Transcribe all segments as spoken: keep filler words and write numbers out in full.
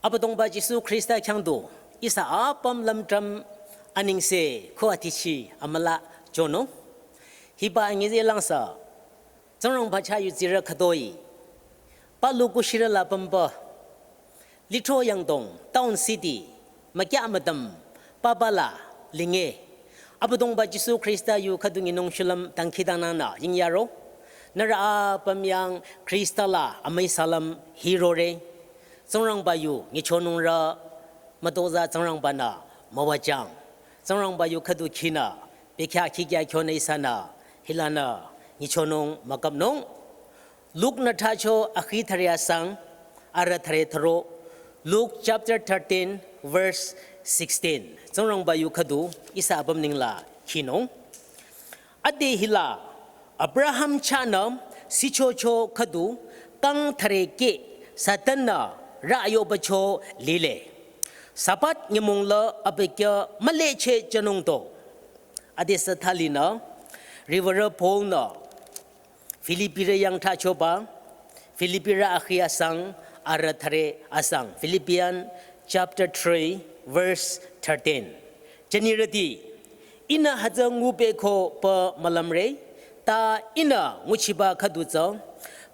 Abüdongba Jisu Khrista khyang du ihsa apüm lümtram anengse ko atichi amüla chono. Hiba angize langsa Tsingrangba chah yutsirü khütoi, palu kushirü la pümba, litro yangdong, town city, makya müdüm, papa la, linge. Abüdongba Jisu Khrista yu khüdu nyinung shulüm dangkhidangnangnü yingyaro. Nührü apüm yang Khrista la amüi salam hirore. Tsingrangba yu nyichonungrü, mütozah Tsingrangba-nü müwajang. Tsingrangba yu khüdu khinü, bekhyah khikya khyonü ihsanü, hilanü, nyichonung müküpnung. Luke-nü thracho akhi thüre asang, arüh thüre thüro. Luke chapter thirteen, verse sixteen. Tsingrangba yu khüdu ihsa apüm nengla khinung. Ade hila Abraham chahnü sichocho khüdu kang thüre keh Satan-nü rü ayobacho lile. Sabbath nyümong la abükyü mülehcheh jünung do. Ade sü thalinü, riwürü Paul-nü Philippirü yang thrachoba, Philippirü akhi asang, arüh thüre asang. Philippians chapter three, verse thirteen. Jünirüti, ihnü hütsü ngupehko pü mülümre, ta ihnü nguchiba khüdu tsü,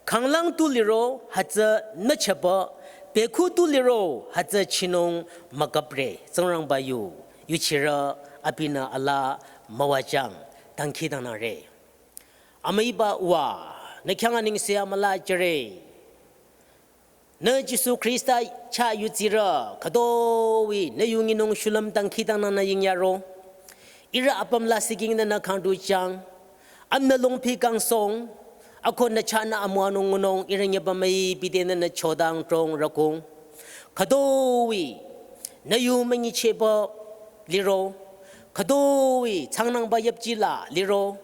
khanglang tu liro hütsü nüchaba, bekhu tu liro hütsü chinung müküpre. Tsingrangba yu, yuchirü abinü alaa müwajang, dangkhidangnangre. Amüiba Uwa, nü khyang anengse amüla jüre. Nü Jisu Khrista chah yutsirü khütoi nü yu nyinung shulüm dangkhidangnangnü yingyaro. Ihrü apüm la siking nünü khangdujang. Amnü longpi kangsong. Ako nü chahnü amüwanung ngunung ihrü nyeba müi bide nünü chodang trong rükung. Khütoi nü yu münyichehba liro, khütoi changnangba yüpji la liro,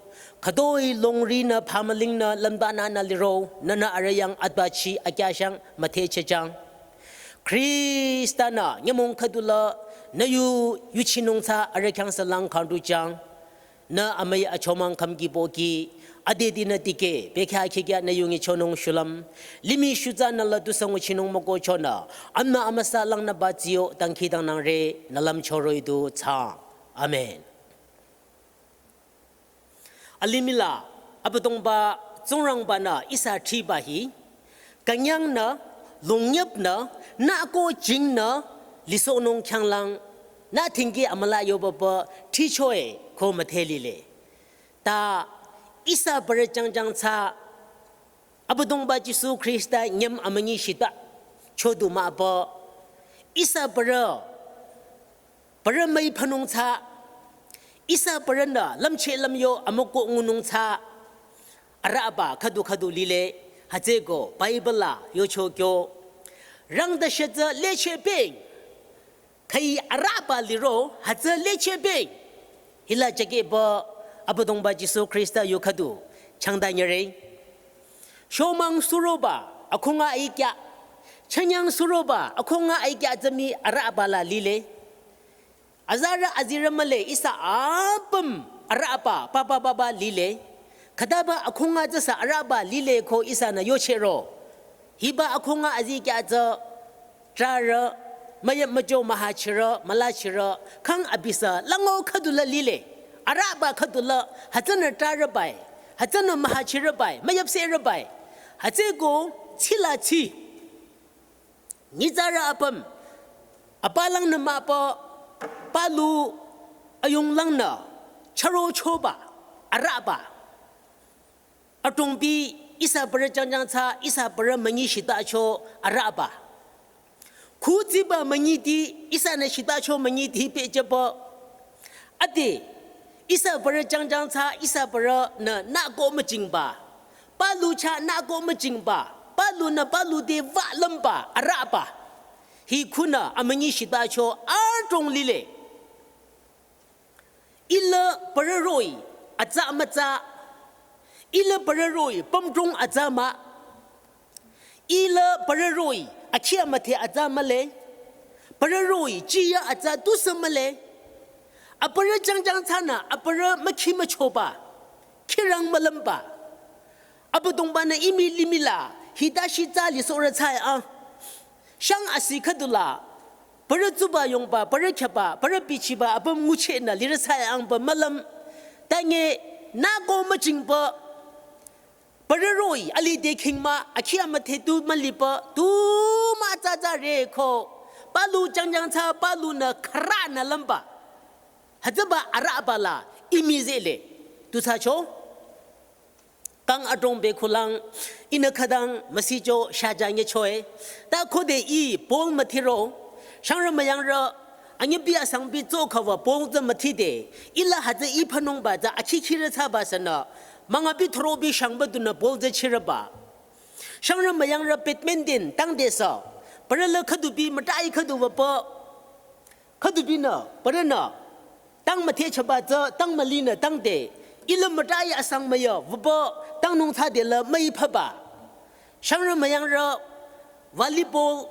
khütoi longrinü phamülingnü lümbananü liro, nünü arüh yang atbachi akyashang müthehchehjang. Khrista-nü nyümong khüdu la nü yu yuchinung tsü arüh khyang salang khangdujang. Nü amüi achomang khümki pohki, adedinü tikeh, bekhyah khikya nü yu nyichonung shulüm. Limih shutsa nü la tusü nguchinung mükohchonü, amnü amüsa langnüba tsiyo dangkhidangnangre, nü lümcho roh-i du thsaang. Amen. Alimih la, Abüdongba Tsingrangba-nü ihsa thriba hi, künyangnü, longnyüpnü, nü ko jingnü, lisohnung khyanglang, nü thingki amüla yobaba thrichoe ko müdhe lile. Ta ihsa parü jangjang tsü, Abüdongba Jisu Khrista nyüm amünyi shita, chodu mah pü, ihsa parü, parü müi phanung tsü, ihsa parünü lümcheh lümyo amükoh ngunung tsü, arüba khüdu khüdu lile, hütsüko Bible la yocho kyo. Rangda shetsü lecheh peng, khüi arüba liro, hütsü lecheh peng. Hila jakehba Abüdongba Jisu Khrista yu khüdu, changda nyere. Shomang suroba, akhunga aikya. Chanyang suroba, akhunga aikya tsü mii arüba la lile. Azarü azirü mühle ihsa apüm arüba, papa papa lile. Khütaba akhunga tsüsü arüba lile ko ihsanü yochehro. Hiba akhunga azikya tsü trarü, müyüp müjo mühachirü, mülachirü, khang abisü, lango khüdu la lile. Arüba khüdu la, hütsünü trarü bai, hütsünü mühachirü bai, müyüpsehrü bai. Hütsüko, tsila tsi. Nyitsarü apüm, apalangnü mah pü, palu ayunglangnü, chürochoba, arüba. Atongbi ihsa parü jangjang tsü ihsa parü münyi shitacho arüba. Khutsiba münyiti ihsanü shitacho münyiti pehjüba. Ade ihsa parü jangjang tsü ihsa parünü nüko müjingba. Palu chah nüko müjingba. Palunü palu te wü lümba arüba. Hi khunü amünyi shitacho atong lile. Ila parü roh-i atsa mütsa. Ila parü roh-i pümdrong atsa mah. Ila parü roh-i akhia müdhe atsa mühle. Parü roh-i jiya atsa tusü mühle. Aparü jangjang tsünü aparü mükhi müchoba. Khirang mülümba. Abüdongba-nü imi limih la hita shitsa lisohrü tsü-e ah. Shang asi khüdula, parü tsuba yongba, parü khyaba, parü bichiba, apüm nguchenü lirü thsaangba mülüm. Tange nüko müjingba, parü roh-i, alih te khingma, akhi amüdhe tu müliba, tu mütsatsa re ko, palu jangjang thsa, palunü khürünü lümba. Hütsüba arüba la, imi zele, tu thsacho. Kang adrong be kulang, ihnü khütang müsicho shaja nyechoe. Ta khode ih Paul müthiro, shangrü müyangrü, anyebi asangbi tso khüwa Paul tsü müthide, ihla hütsü ih phanungba tsü akhi khirü thsaba sünü, müngabi throbi shangba dunü Paul tsü chirüba. Shangrü müyangrü Batman din tangdesü, parü la khüdubi mütai khüdu wüpü, khüdubinü, parünü, tang müthehchaba tsü, tang mülinü tangde, ihla mütai asang müyü, wüpü, tangnung thsade la müi phaba. Shangrü müyangrü, volleyball,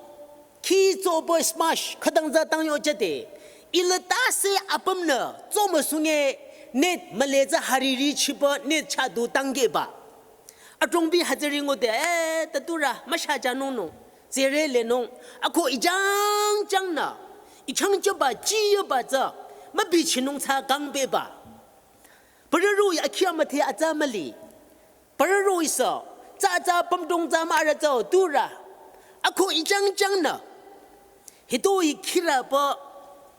khi tsobo smash, khütang tsü tang yo jüde, ihla tase apümnü, tso müsunge, net müle tsü hariri chiba, net chadu tangkeba. Adrongbi hütsüri ngode, eh, taturü, müshaja nung nung, tsere le nung, ako ijang jang nü, ichang jüba, ji yüba tsü, mübichinung thsa kangbeba. Parü roh-i akhi amüdhe atsa müli. Parü roh-i sü, tsü tsü pümdong tsü mürü tsü turü. Ako ijang jang nü. Hitoi khirüba,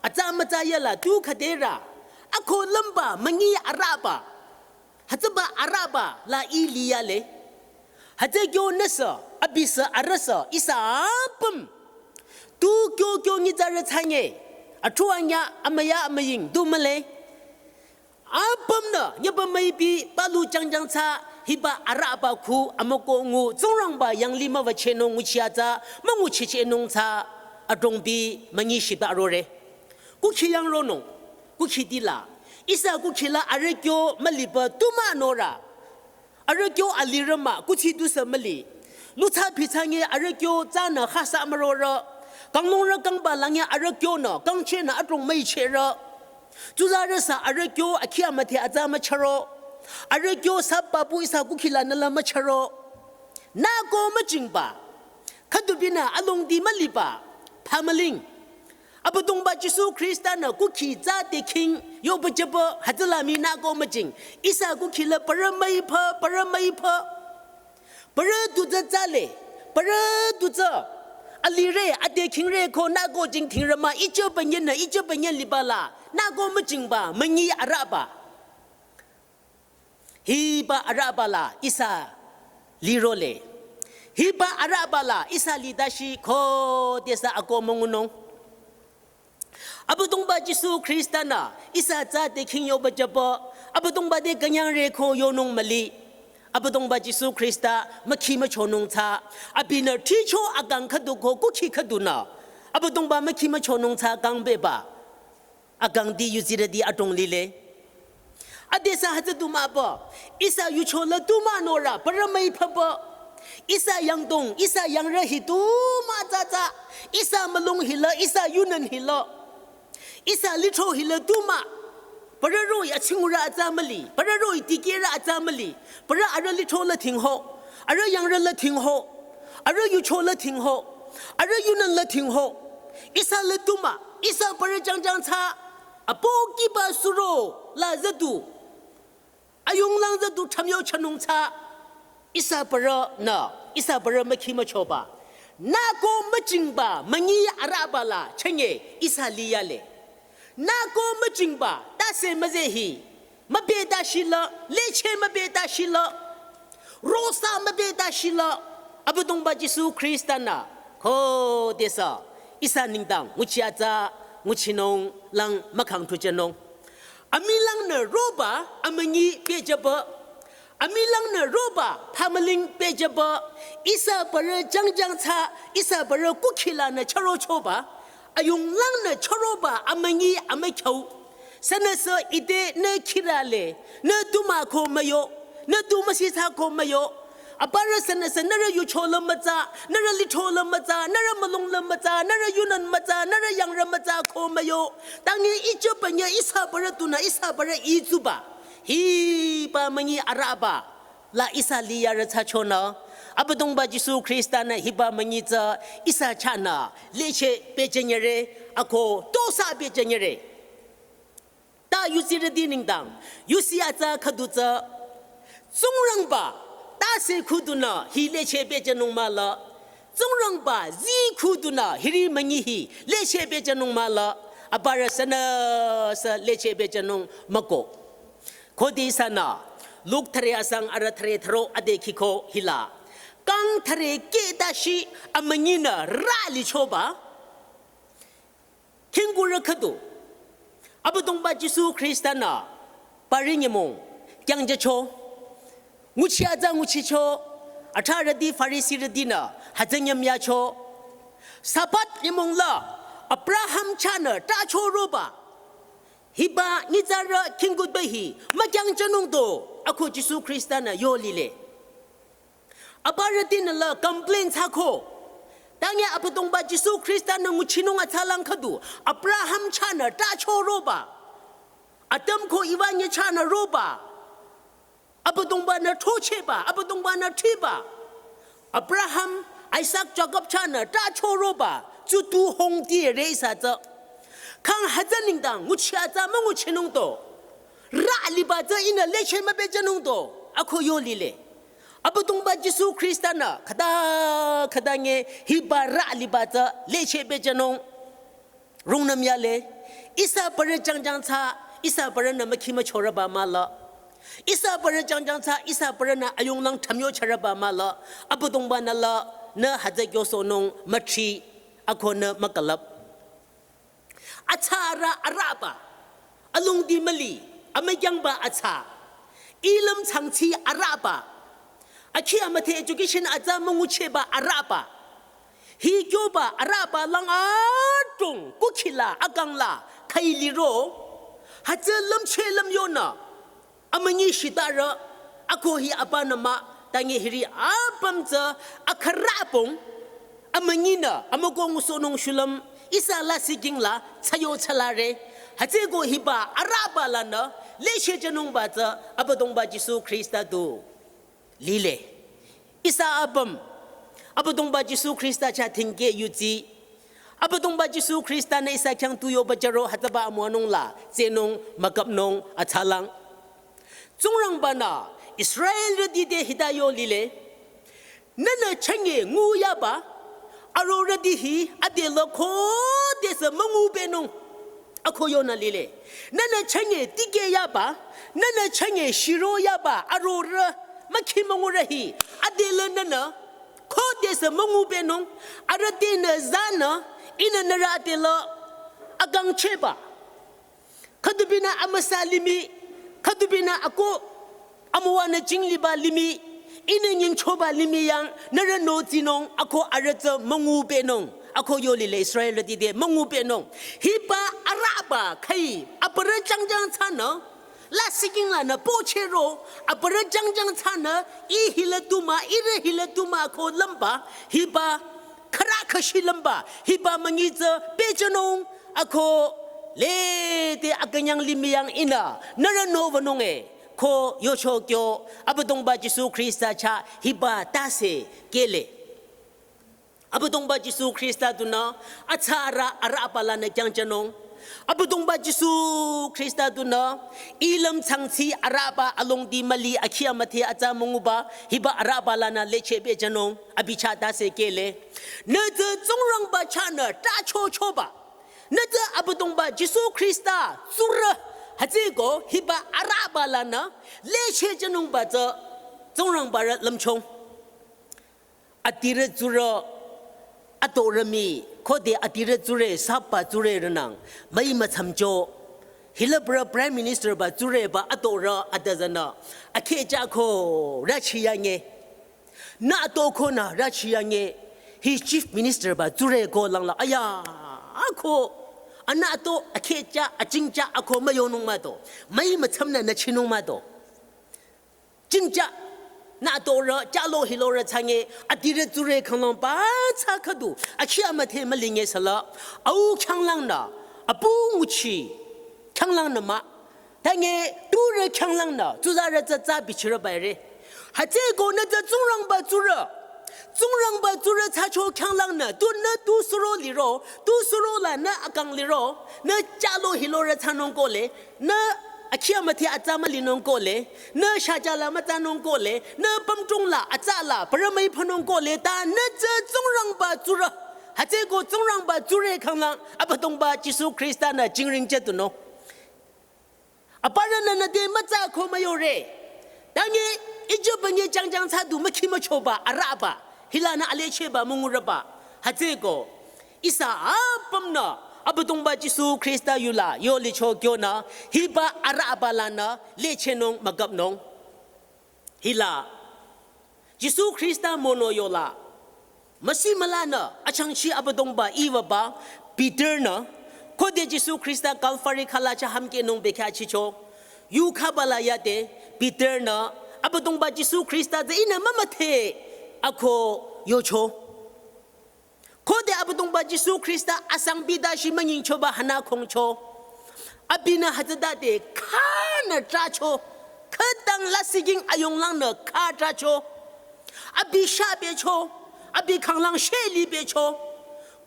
atsa mütsa yala tu khüderü. Ako lümba münyi arüba. Hütsüba arüba la ih liyale. Hütsü kyo nüsü, abisü arüsü, ihsa apüm. Tu kyo kyo nyitsarü thsanye. Atruanya amüya amüying, tu müle. Apümnü, nyeba müipi, palu jangjang thsa, hiba arüba khu, amüko ngu, Tsingrangba yanglih müwüchehnung nguchi atsa, münguchichehnung thsa, adrongbi, münyi shiba arore. Kukhi yang ronung, kukhi dila. Ihsa kukhi la arüh kyo müliba tu münorü. Arüh kyo alirü mah, kuthsi tusü müli. Luthsa phitsa nge arüh kyo tsünü khasa mürorü. Kangnungrü kangba la nge arüh kyonü, kangchehnü adrong müichehrü. Tsuzarüsü arüh kyo akhi amüdhe atsa mücharo. Arüh kyo sü papu ihsa kukhi lanü la mücharo. Nüko müjingba. Khüdubinü alongdi müliba. Phamüling. Abüdongba Jisu Khrista-nü kukhi tsü te khing yoba jüba hütsüla mii nüko müjing. Ihsa kukhi la parü müipha, parü müipha. Parü du tsü tsüle, parü du tsü. Alire, ade khingre ko nüko jingdhingrü mah, ijüba nyenü, ijüba nyen liba la, nüko müjingba, münyi arüba. Hiba arüba la ihsa lirole. Hiba arüba la ihsa lidashi khodesü ako müngunung. Abüdongba Jisu Khrista-nü ihsa tsü te khing yoba jüba, Abüdongba te künyangre ko yonung müli. Abüdongba Jisu Khrista mükhi müchonung thsa, abinü thricho akang khüdu ko kukhi khüdunü. Abüdongba mükhi müchonung thsa kangbeba. Akang di yuzirüti adrong lile. Adesü hütsü du mah ba. Ihsa yucho la tu münorü, parü müiphaba. Ihsa yangdong, ihsa yangrü hi tu mah tsü tsü. Ihsa mülung hi la, ihsa yunün hi la. Ihsa lithro hi la tu mah. Parü roh-i achingurü atsa müli. Parü roh-i dikehrü atsa müli. Parü arüh lithro la thingho. Arüh yangrü la thingho. Arüh yucho la thingho. Arüh yunün la thingho. Ihsa la tu mah. Ihsa parü jangjang tsü. Apo kiba suro la züdu. Ayunglang züdu thamyo chanung tsü. Ihsa parünü, ihsa parü mükhi müchoba. Nüko müjingba, münyi arüba la, chünye, ihsa liyale. Nüko müjingba, tase müze hi. Mübeta shila, leche mübeta shila. Rosa mübeta shila. Abüdongba Jisu Khrista-nü, khodesü, ihsa nengdang, nguchi atsa, nguchinung, lang, mükhang tuchenung. Amilangnü roba, amünyi pehjüba. Amilangnü roba, phamüling pehjüba. Ihsa parü jangjang tsü, ihsa parü kukhi lanü chürochoba. Ayunglangnü chüroba, amünyi amükhyu. Sünüsü ite nü khirale, nü tu mah ko müyo, nü tu müsi tsü ko müyo. Aparü sünüsü nührü yucho la mütsa, nührü lithro la mütsa, nührü mülung la mütsa, nührü yunün mütsa, nührü yangrü mütsa ko müyo. Tangi ijüba nye ihsa parü tunü ihsa parü itsuba. Hiba münyi arüba la ihsa liyarü tsü chonü. Abüdongba Jisu Khrista-nü hiba münyi tsü ihsa chahnü lecheh pehjünyere, ako tosa pehjünyere. Ta yusirüti nengdang, yusi atsa khüdu tsü, Tsingrangba tase khudunü hi lecheh pehjünung mahla, Tsingrangba zi khudunü hiri münyi hi lecheh pehjünung mahla, aparü sünüsü lecheh pehjünung mükoh. Khode ihsanü Luk thüre asang arüh thüre thüro ade khiko hila, kang thüre kehtashi amünyinü rü lichoba, khingkurü khüdu Abüdongba Jisu Khrista-nü pari nyümong kyangjücho, nguchi atsa nguchicho, atharüti Farisirütinü hütsü nyümyacho, Sabbath nyümong la Abraham chahnü tacho roba, hiba nyitsarü khingkutpü hi mükyangjünung to, ako Jisu Khrista-nü yo lile. Aparütinü la complain thsako. Tange Abüdongba Jisu Khrista-nü nguchinung atsalang khüdu, Abraham chahnü tacho roba, Adam ko Eva nyi chahnü roba, Abüdongba-nü throchehba, Abüdongba-nü thriba, Abraham, Isaac, Jacob chahnü tacho roba, tsutu hongti re ihsa tsü. Kang hütsü nengdang nguchi atsa münguchinung to, rü liba tsü ihnü lecheh müpehjünung to, ako yo lile. Abüdongba Jisu Khrista-nü khüta khüta nge hiba rü liba tsü lecheh pehjünung rungnüm yale. Ihsa parü jangjang thsa, ihsa parünü mükhi müchorüba mahla, ihsa parü jangjang thsa, ihsa parünü ayunglang thsamyo chorüba mahla, Abüdongba-nü la nü hütsü kyosohnung müthri, ako nü mükülüp. Atsa arüh arüba, alongdi müli, amükyangba atsa, ilüm tsangtsi arüba, akhi amüdhe education atsa münguchehba arüba, hi kyoba arüba lang adrong kukhila akangla khüi liro, hütsü lümcheh lümyonü amünyi shitarü, ako hi abanü mah, tange hiri apüm tsü akhürü apong, amünyinü amüko ngusohnung shulüm ihsa lasih king la thsayo thsalare. Hütsüko hiba arüba lanü lecheh jünungba tsü Abüdongba Jisu Khrista du lile. Ihsa apüm Abüdongba Jisu Khrista chah thingkeh yudsi, Abüdongba Jisu Khrista-nü ihsa khyang tu yoba jüro hütsüba amüwanung la tsehnung mükapnung atsalang, Tsingrangba-nü Israelrüti te hita yo lile. Nühnü chünye nguyaba arorüti hi adela khodesü müngupehnung, ako yonü lile. Nühnü chünye tikehyaba, nühnü chünye shiroyaba arorü mükhi müngurü hi adela nühnü khodesü müngupehnung. Arüh tenü zanü ihnü nührü adela akangchehba, khüdubinü amüsa limih, khüdubinü ako amüwanü jingliba limih, ihnü nyingchoba limih yang nührü notsinung, ako arüh tsü müngupehnung, ako yo lile. Israelrüti te müngupehnung. Hiba arüba khüi aparü jangjang thsanü lasih king lanü pochehro, aparü jangjang thsanü ih hila tu mah, ihrü hila tu mah ko lümba, hiba khürü khüshi lümba hiba münyi tsü pehjünung, ako lede akünyang limih yang ihnü nührü nowünung e, ko yocho kyo Abüdongba Jisu Khrista chah hiba tase kehle. Abüdongba Jisu Khrista dunü atsa arüh arüba lanü kyangjünung. Abüdongba Jisu Khrista dunü ilüm tsangtsi arüba, alongdi müli, akhi amüdhe atsa münguba hiba arüba lanü lecheh pehjünung, abi chah tase kehle. Nü tsü Tsingrangba chahnü tachochoba, nü tsü Abüdongba Jisu Khrista tsurü, hütsüko hiba arüba lanü lecheh jünungba tsü Tsingrangbarü lümchung. Adirü tsurü, atorü mii khode adirü tsure, saba tsurerünang müi müthsamcho. Hila parü Prime Minister ba tsureba atorü adüzünü akheh chah ko rüchi yange, nü ato ko nü rüchi yange. Hi Chief Minister ba tsure ko langla, aya, ako anü ato akheh chah, aching chah ako müyonung mahdo, müi müthsamnü nüchinung mahdo. Chingcha nü atorü chalo hilorü thsange, adirü tsure khanglang ba thsa khüdu akhi amüdhe mülinge süla, au khyanglangnü, apu nguchi khyanglangnü mah, tange turü khyanglangnü tsuzarü tsü tsü bichirü baire. Hütsüko nü tsü Tsingrangba tsurü, Tsingrangba tsurü thsacho khyanglangnü, tu nü tu suro liro, tu suro la nü akang liro, nü chalo hilorü thsanung kohle, nü akhi amüdhe atsa mülinung kohle, nü shaja la mütsanung kohle, nü pümdrong la atsa la parü müipünung kohle, ta nü tsü Tsingrangba tsurü. Hütsüeko Tsingrangba tsurü khyanglang, Abüdongba Jisu Khrista-nü jingring jüdunung. Aparünü nü te mütsa ko müyore. Tange, ijübanye jangjang thsadu mükhi müchoba arüba. Hilanü alechehba müngurüba. Hütsüeko. Ihsa apümnü Abüdongba Jisu Khrista yula yo licho kyonü hiba arüba lanü lechehnung mükapnung. Hila Jisu Khrista mono yola. Müsi mülanü achangchi Abüdongba iwaba Peter-nü, khode Jisu Khrista Kalvari khala chah hamkehnung bekhyah chicho. Yu khabala yade Peter-nü Abüdongba Jisu Khrista tsü ihnü mümüdhe ako yocho. Khode Abüdongba Jisu Khrista asang bida shi münyingchoba hana khongcho. Abinü hütsütade khanü tracho. Khütang lasih king ayonglangnü kha tracho. Abi shabecho. Abi khanglang shelibecho.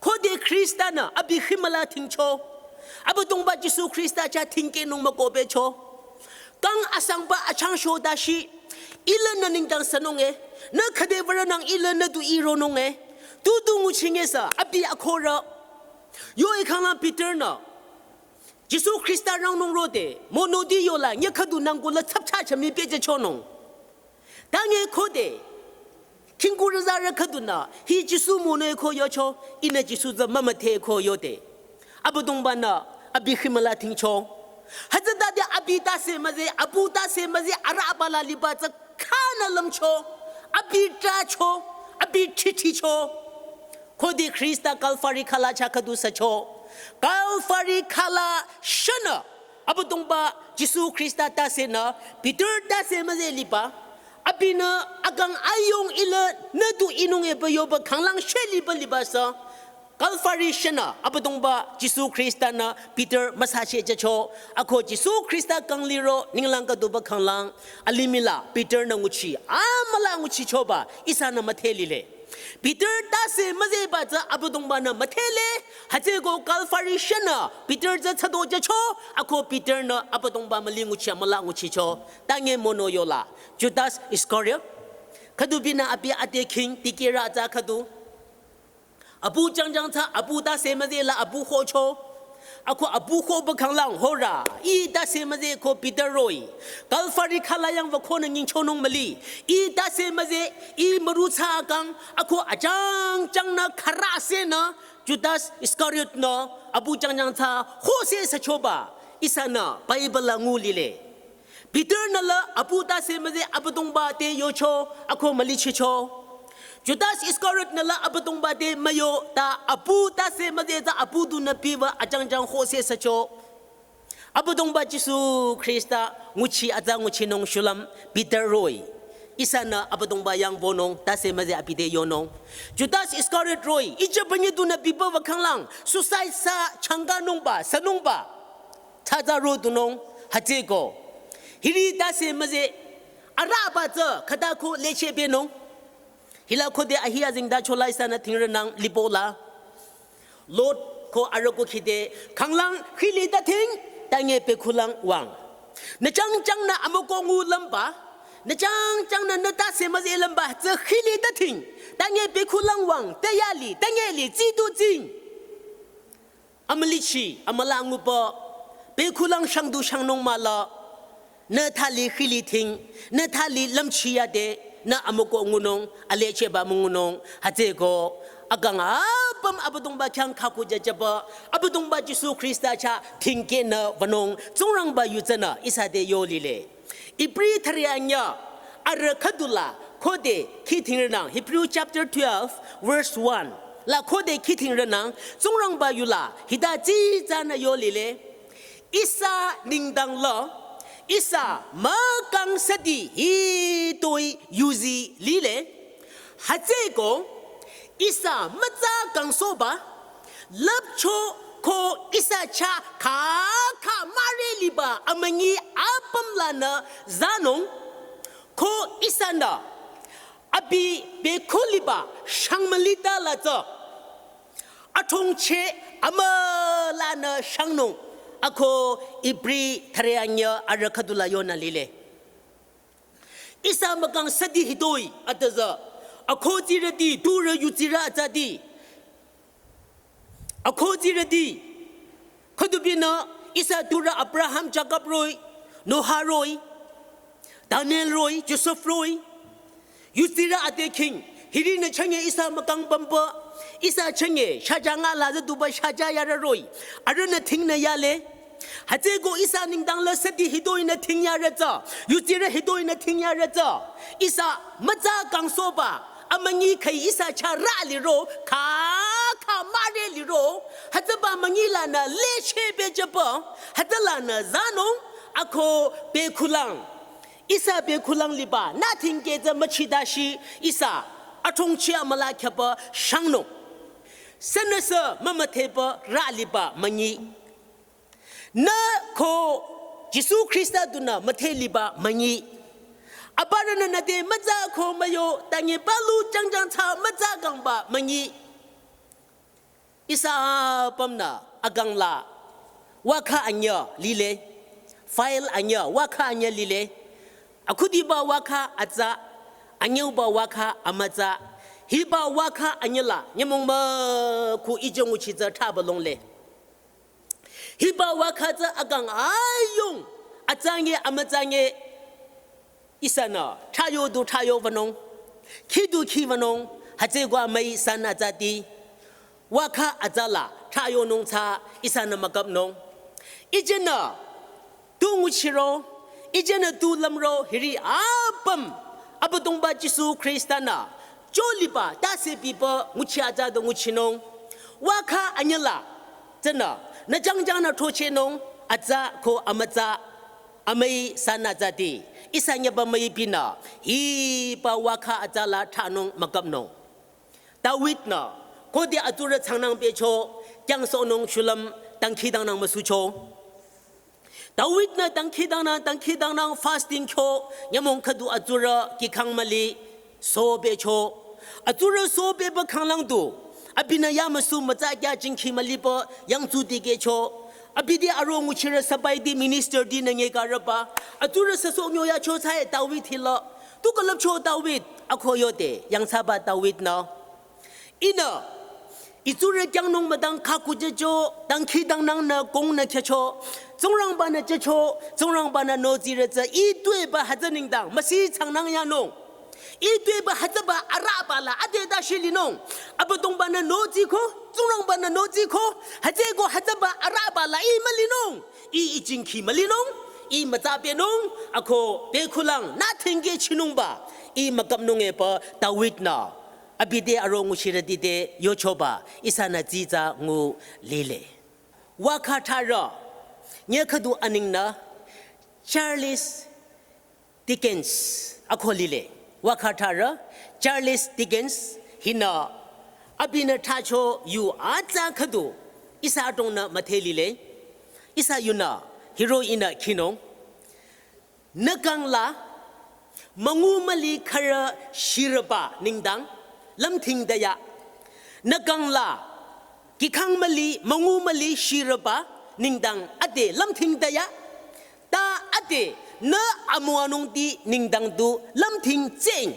Khode Khrista-nü abi himüla thingcho. Abüdongba Jisu Khrista chah thingkehnung mükohbecho. Kang asangba achang sho dashi, ilanü nengdang sünung e, nü khüde würünang ilanü tu ironung e, tu tu nguching e sü, abi akhorü. Yo ikhanglang Peter-nü, Jisu Khrista rangnung rode, monoti yola, nye khüdu nangkula tsapcha cha mi pehjüchonung. Tange khode, khingkurü zarü khüdunü, hi Jisu mono ko yocho, ihnü Jisu tsü mümüdhe ko yode. Abüdongba-nü, abi himüla thingcho. Hütsütade abi tase müze, abu tase müze, arüba la liba tsü khanü lümcho. Abi tracho, abi chichicho. Khode Khrista Kalvari khala chah khüdu sücho. Kalvari khala shünü. Abüdongba Jisu Khrista tase nü, Peter tase müze liba. Abinü akang ayong ilanü tu inung eba yoba khanglang she liba liba sü. Kalvari shünü Abüdongba Jisu Khrista-nü Peter müsashe jücho. Ako Jisu Khrista kang liro ninglang kaduba khanglang. Alimih la Peter-nü nguchi. Amüla nguchichoba ihsanü müdhe lile. Peter tase müzeba tsü Abüdongba-nü müdhele, hütsüeko Kalvari shünü Peter tsü thsado jücho, ako Peter-nü Abüdongba müli nguchi amüla nguchicho, tange mono yola. Judas Iscariot, khüdu binü abi ade king, dikehrü tsü khüdu. Abu jangjang tsü, abu tase müzela abu hocho. Ako abu ko ba khanglang horü, ih tase müze ko Peter roh-i. Kalvari khala yang wükonü nyingchonung müli. Ih tase müze, ih müru tsü akang, ako ajangjang nü khara se nü, Judas Iscariot nü, abu jangjang tsü, ho se süchoba, ihsanü, Bible la ngu lile. Peter-nü la abu tase müze Abüdongba te yocho, ako mülichicho. Judas Iscariot-nü la Abüdongba te müyo ta abu tase müze tsü abu dunü biba ajangjang ho se sücho. Abüdongba Jisu Khrista nguchi atsa nguchinung shulüm Peter roh-i. Ihsanü Abüdongba yang wünung tase müze abi te yonung. Judas Iscariot roh-i, ijübanye dunü biba wü khanglang, suicide sü changkanungba, sünungba. Tsatsa ro dunung, hütsüeko. Hiri tase müze, arüba tsü, khüta ko leche benung. Hila khode ahi azingda chola ihsanü thingrünang lipola. Lot ko arüh ko khide, khanglang khili ta thing, tange pekhulang wüng. Nü jangjang nü amüko ngu lümba, nü jangjang nü nü tase müze lümba, tsü khili ta thing, tange pekhulang wüng, te yali, tange li, tsi tu tsing. Amülichi, amüla nguba, pekhulang shangdu shangnung müla, nü thali khili thing, nü thali lümchi yade, nü amüko ngunung, alecheba müngunung, hütsüeko, akang apüm Abüdongba khyang khaku jüjüba, Abüdongba Jisu Khrista chah thingkehnü wünung, Tsingrangba yu tsünü, ihsa te yo lile. Ibri tharianya, arüh khüdula, khode, khi thingrünang, Hebrew chapter twelve, verse one. La khode khi thingrünang, Tsingrangba yula, hita tsitsanü yo lile. Ihsa nengdang la, ihsa mükang sadi hitoi yuzi lile. Hütsüeko, ihsa mütsa kangsohba, lüpcho ko ihsa chah khakha müre liba amünyi apüm lanü zanung, ko ihsanü Abi bekhuliba shangmülita la tsü. Athongcheh amülanü shangnung. Ako Ibri thüreanyüh arüh khüdula yonü lile. Ihsa mükang südi hitoi atüzü. Akhutsirüti, turü yutsirü atsati. Akhutsirüti. Khüdubinü ihsa turü Abraham, Jakob roh-i, Noah roh-i, Daniel roh-i, Joseph roh-i. Yutsirü ate khing. Hirinü chünye ihsa mükang pümpü. Ihsa chünye shajanga la züduba shaja yarü roh-i. Arühnü thingnü yale. Hütsüeko ihsa nengdang la südi hitoinü thing yarü tsü. Yutsirü hitoinü thing yarü tsü. Ihsa mütsa kangsohba. Amünyi khüi ihsa chah rü liro, kha, kha mare liro, hütsüba münyi lanü lecheh bejüpü, hütsülanü zanung, ako bekhulang. Ihsa bekhulang liba, nü thingkeh tsü müchidashi, ihsa, athongcheh amüla khyapü shangnung. Sünüsü mümüdhepü rü liba münyi. Nü ko Jisu Khrista dunü müdhe liba münyi. Aparünü nüte mütsa ko müyo, tangi palu jangjang tsü mütsa kangba münyi. Ihsa apümnü akang la wakha anyüh lile, file anyüh, wakha anyüh lile. Akhudiba wakha atsa, anyüuba wakha amütsa. Hiba wakha anyüh la, nyümong mükhu ije nguchi tsü thaba longle. Hiba wakha tsü akang ayung, atsange amütsange ihsanü, thrayo du thrayo wünung, khi du khi wünung, hütsüeko amüi san atsati, wakha atsa la, thrayonung tsü ihsanü mükapnung. Ijenü, tu nguchiro, ijenü tu lümro, hiri apüm, Abüdongba Jisu Khrista nü, joliba, tase bipü, nguchi atsa du nguchinung. Wakha anyüh la, tsünü, nü jangjangnü throchehnung, atsa ko amütsa, amüi san atsati, ihsa nyüba müi binü, hiba wakha atsa la thranung mükapnung. David nü, khode atsurü changnang becho, kyangsohnung shulüm, dangkhidangnang müsucho. David nü dangkhidangnang, dangkhidangnang fasting kyo, nyümong khüdu atsurü, kikhang müli, sobecho. Atsurü sobeba khanglang du, abinü yamüsu mütsa kya jingkhi mülipü, yangtsu dikehcho. Abi te aro nguchirü sabai te minister te nü nyekarüba. Atsurü süsoh nyoyacho tsüe David hila. Tu külüpcho David, ako yode, yangthsaba David nü. Ihnü, itsurü kyangnung müdang khaku jücho, dangkhidangnang nü kong nü khyücho, Tsingrangba nü jücho, Tsingrangba nü nozirü tsü, ih tuepü hütsü nengdang, müsi changnang yanung. Ih tuepü hütsüba arüba la, ade dashi linung. Abüdongba nü noziko, Tsingrangba nü noziko, hütsüeko hütsüba arüba la, ih mülinung. Ih ijingkhi mülinung, ih mütsa benung, ako bekhulang, nü thingkeh chinungba, ih mükapnung epü David nü. Abi te aro nguchirüti te yochoba, ihsanü tsitsa ngu lile. Wakha tharü, nye khüdu anengnü, Charles Dickens, ako lile. Wakha tharü, Charles Dickens, hinü, abinü thracho yu atsa khüdu, ihsa adrongnü müdhe lile. Ihsa yunü, hiro ihnü khinung. Nü kang la, müngu müli khürü shirüba nengdang, lümthingdaya. Nü kang la, kikhang müli, müngu müli shirüba nengdang, ade lümthingdaya. Ta ade, nü amüwanungti nengdang du, lümthing tseng.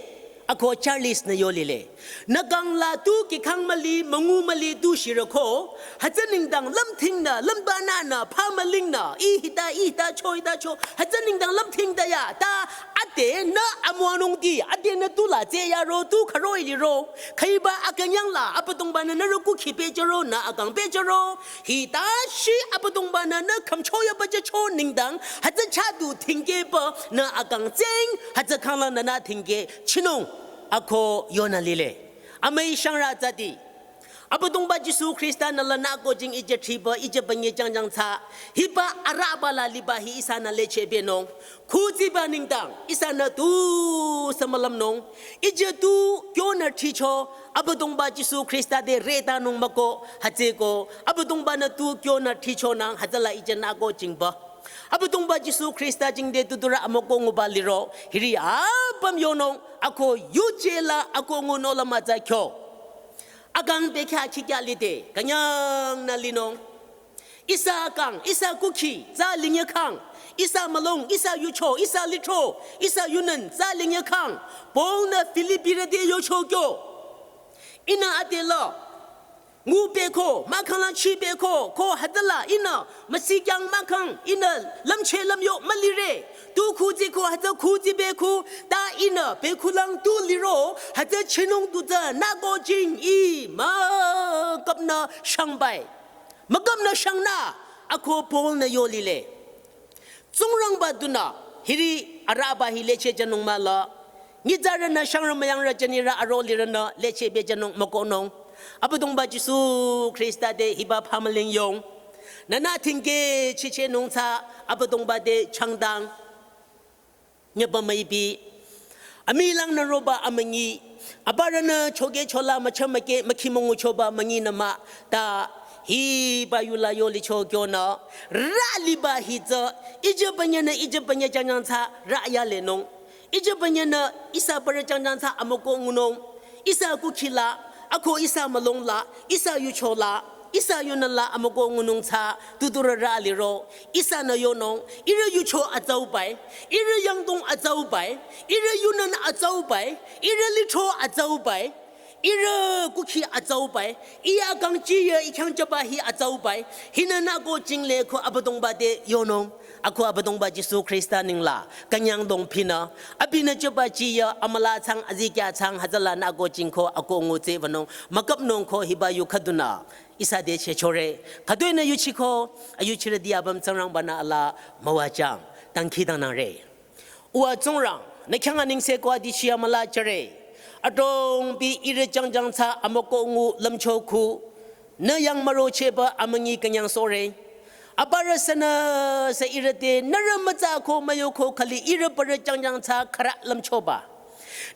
Ako Charles nü yo lile. Nü kang la tu kikhang müli, müngu müli tu shirüko. Hütsü nengdang lümthingnü, lümbananü, pha mülingnü, ih hita, ih hita cho, hita cho. Hütsü nengdang lümthingdaya, ta ade nü amüwanungti, ade nü tu la tse yaro, tu khüro iliro. Khüiba akünyang la, Abüdongba nü nührü kukhi pehjüro, nü akang pehjüro. Hita shi Abüdongba nü nü khümcho yaba jücho nengdang, hütsü chah du thingkehpü, nü akang tseng, hütsü khanglang nü nü thingkeh chinung, ako yonü lile. Amüi shangrü tsati. Abüdongba Jisu Khrista nü lanü ko jing ije thriba, ije banye jangjang tsü. Hiba arüba la liba hi ihsanü leche benung. Khutsiba nengdang, ihsanü tu sü mülümnung. Ije tu kyonü thricho, Abüdongba Jisu Khrista te retanung müko, hütsüeko, Abüdongba nü tu kyonü thrichonang, hütsüla ije nü ko jingba. Abüdongba Jisu Khrista jingte tuturü amükoh nguba liro, hiri apüm yonung, ako yuje la ako ngunung la mütsa kyo. Akang bekhyah khikya lide, künyang nü linung. Ihsa kang, ihsa kukhi, tsa linye kang, ihsa mülung, ihsa yucho, ihsa lithro, ihsa yunan, tsa linye kang, Paul nü Filipirü te yocho kyo. Ihnü ade la, ngu beko, mahkhang la chi beko, ko hütsüla, ihnü, müsikyang mahkhang, ihnü, lümche lümyo mülire, tu khuzi ko hütsü khuzi beku, ta ihnü, bekulang tu liro, hütsü chinung tu tsü, nü ko jing i, müküpnü shangbai. Müküpnü shangnü, ako Paul nü yo lile. Tsingrangba dunü, hiri arüba hi leche jünung mah la. Nyitsarünü shangrü müyangrü jünirü aro lirünü leche be jünung mükohnung. Abüdongba Jisu Khrista te hiba phamüling yong. Nünü thingke chiche nung tsü Abüdongba te changdang. Nyeba müipi. Amilang nü roba amünyi. Aparünü choke chola mücha müke mükhi müngu choba münyinü mah ta hiba yula yo licho kyonü. Rü liba hi tsü. Ije bünye nü ije bünye jangyang tsü rü ya lenung. Ije bünye nü ihsa parü jangyang tsü amükoh ngunung. Ihsa kukhi la, ako ihsa mülung la, ihsa yucho la, ihsa yunan la amükoh ngunung tsü, tuturü rü liro, ihsanü yonung, ihrü yucho atsaubai, ihrü yangdong atsaubai, ihrü yunan atsaubai, ihrü lithro atsaubai, ihrü kukhi atsaubai, iya kangchi ye ikhyang jüba hi atsaubai, hinü nü ko jingle ko Abüdongba te yonung. Ako Abüdongba Jisu Khrista ningla, künyang dongphinü, abinü jüba jiya, amüla tsang, azikya tsang, hütsüla nü ko jingko, ako ngutse wünung, müküpnung ko hiba yu khüdunü, ihsa te chechore, khüdunü yuchiko, ayuchirüti apüm Tsingrangbanü ala, müwajang, dangkhidangnangre. Uwa Tsingrang, nü khyang anengse ko adichi amüla jüre. Adrongpi ihrü jangjang tsü amükoh ngu lümcho khu. Nü yang mürocheba amünyi künyang sore. Aparü sünüsü ihrü te nührü mütsa ko müyo ko khali ihrü parü jangjang tsü khürü lümchoba.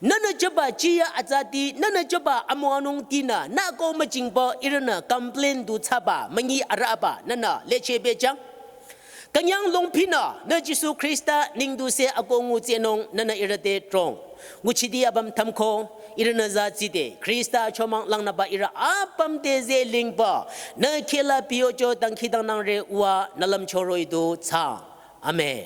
Nünü jüba jiya atsati, nünü jüba amüwanung tinü, nü ko müjingba ihrünü complain du thsaba, münyi arüba, nünü leche bejang. Künyang longphinü, nü Jisu Khrista ningduse ako ngutsenung, nünü ihrü te trong. Nguchiti apüm thamko, ihrünü za tside, Khrista chomang langnüba ihrü apüm te ze lingba, nü khehla piyocho dangkhidangnangre uwa nü lümcho roh-i du tsang. Amen.